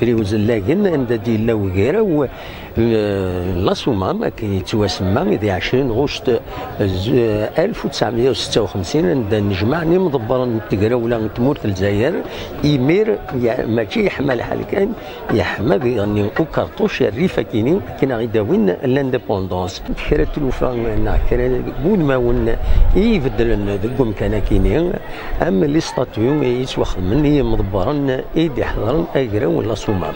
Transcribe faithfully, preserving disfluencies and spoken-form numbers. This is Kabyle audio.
Friw Zellagen, anda d-yella ugraw, eh, n la Soummam, akken yettwasemma, di ɛecrin ɣuct, eh, alef u tesɛemya u setta u xemsin, anda nnejmaɛen imḍebbren n tegrawla n tmurt n Lezzayer. Imir, ya-, mačči yeḥma lḥal kan, yeḥma diɣenni ukerṭuc rrif akini, akken a ɣ-id-awin l'indépendance. Kra n tlufa neɣ kra n wudmawen i ibeddlen deg umkan akini, am les statuts i yettwaxedmen i yimḍebbren i d-iḥeḍren agraw n la Soummam.